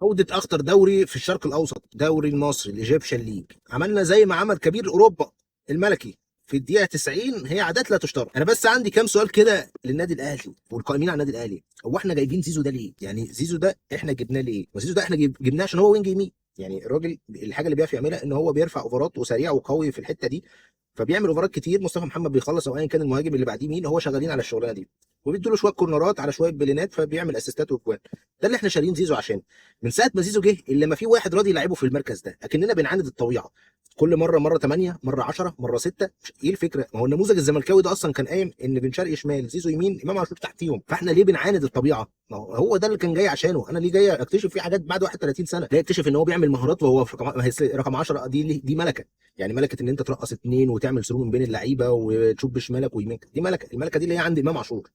عودة أخطر دوري في الشرق الأوسط، دوري المصري ال Egyptian League. عملنا زي ما عمل كبير أوروبا الملكي في الدقيقة 90، هي عادات لا تشترى. أنا بس عندي كام سؤال كده للنادي الأهلي والقائمين على النادي الأهلي. هو احنا جايبين زيزو ده ليه؟ يعني زيزو ده احنا جبناه ليه؟ وزيزو ده احنا جبناه عشان هو wing يمين. يعني الراجل الحاجة اللي بيعرف يعملها إن هو بيرفع أوفرات وسريع وقوي في الحتة دي، فبيعمل اوفرات كتير. مصطفى محمد بيخلص او ايا كان المهاجم اللي بعديه مين، هو شغالين على الشغلانة دي، وبيدوا له شوية كورنرات على شوية بلينات، فبيعمل اسيستات واجوان. ده اللي احنا شارين زيزو عشانه. من ساعة ما زيزو جه الا ما في واحد راضي يلعبه في المركز ده، اكننا بنعاند الطبيعة. كل مرة، مرة 8، مرة 10، مرة 6. ايه الفكرة؟ ما هو النموذج الزملكاوي ده اصلا كان قايم ان بن شرقي شمال، زيزو يمين، امام عاشور تحتيهم، فاحنا ليه بنعاند الطبيعة؟ ما هو هو ده اللي كان جاي عشانه. انا ليه جاي اكتشف فيه حاجات بعد 31 سنة؟ ليه اكتشف ان هو بيعمل مهارات وهو في رقم، ما هي رقم 10 دي ملكه، يعني ملكه ان انت ترقص اثنين وتعمل through من بين اللعيبة وتشوف بشمالك ويمينك، دي ملكه. الملكة دي اللي هي عند امام عاشور،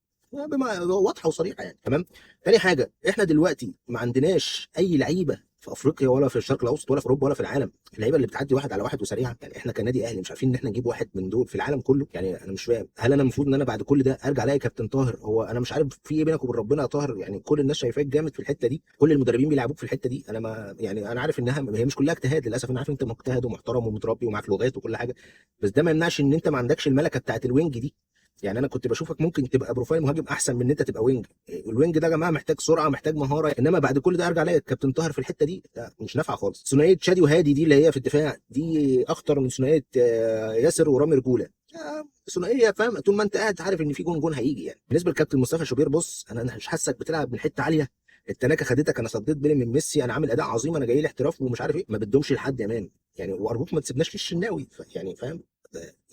بما واضحة وصريحة يعني. تمام. تاني حاجة، احنا دلوقتي ما عندناش اي لعيبة في افريقيا ولا في الشرق الاوسط ولا في اوروبا ولا في العالم، اللعيبة اللي بتعدي واحد على واحد وسريعة. يعني احنا كنادي اهلي مش عارفين ان احنا نجيب واحد من دول في العالم كله. يعني انا مش فاهم، هل انا المفروض ان انا بعد كل ده ارجع الاقي كابتن طاهر؟ هو انا مش عارف في ايه بينك وبين ربنا يا طاهر. يعني كل الناس شايفاك جامد في الحتة دي، كل المدربين بيلعبوك في الحتة دي. انا ما يعني انا عارف انها هي مش كلها اجتهاد للاسف، انا عارف انت مجتهد ومحترم ومتربي ومعاك لغات وكل حاجة، بس ده ما يمنعش ان انت ما عندكش الملكة بتاعت ال wing دي. يعني انا كنت بشوفك ممكن تبقى profile مهاجم احسن من ان انت تبقى wing. ال wing ده يا جماعة محتاج سرعة، محتاج مهارة، انما بعد كل ده ارجع الاقي كابتن طاهر في الحتة دي لا، مش نافعة خالص. ثنائية شادي وهادي دي اللي هي في الدفاع دي اخطر من ثنائية ياسر ورامي رجوله. ثنائية فاهم، طول ما انت قاعد عارف ان في جون جون هيجي. يعني بالنسبة لكابتن مصطفى شوبير، بص انا مش حاسك بتلعب من حتة عالية، التناكه خدتك، انا صديت بيني من ميسي، انا عامل اداء عظيم، انا جاي لي احتراف ومش عارف ايه. ما بتدومش لحد يا man يعني، وارجوك ما تسيبناش للشناوي. يعني فاهم.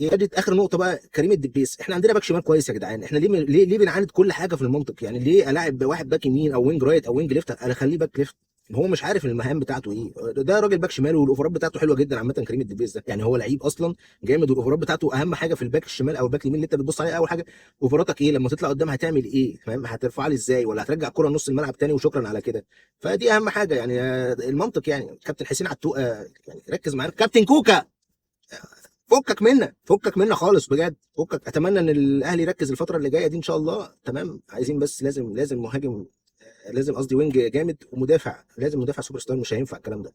ادي اخر نقطة بقى، كريم الدبيس. احنا عندنا باك شمال كويس يا جدعان، احنا ليه ليه ليه بنعاند كل حاجة في المنطق؟ يعني ليه الاعب واحد باك يمين او wing right او wing left، انا اخليه back left؟ هو مش عارف المهام بتاعته ايه. ده راجل باك شمال والاوفرات بتاعته حلوة جدا عامة. كريم الدبيس ده يعني هو لعيب اصلا جامد، والاوفرات بتاعته اهم حاجة في الباك الشمال او الباك اليمين اللي انت بتبص عليه اول حاجة. اوفراتك ايه لما تطلع قدام، هتعمل ايه؟ فاهم، هترفع لي ازاي، ولا هترجع الكره نص الملعب تاني وشكرا على كده. فدي اهم حاجة يعني، المنطق. يعني كابتن حسين عتوقه، يعني ركز معانا. كابتن كوكا فكك منا، فكك منا خالص بجد، فكك. اتمنى ان الاهلي يركز الفترة اللي جاية دي ان شاء الله. تمام، عايزين بس لازم مهاجم، لازم قصدي wing جامد ومدافع، لازم مدافع سوبر ستار، مش هينفع الكلام ده.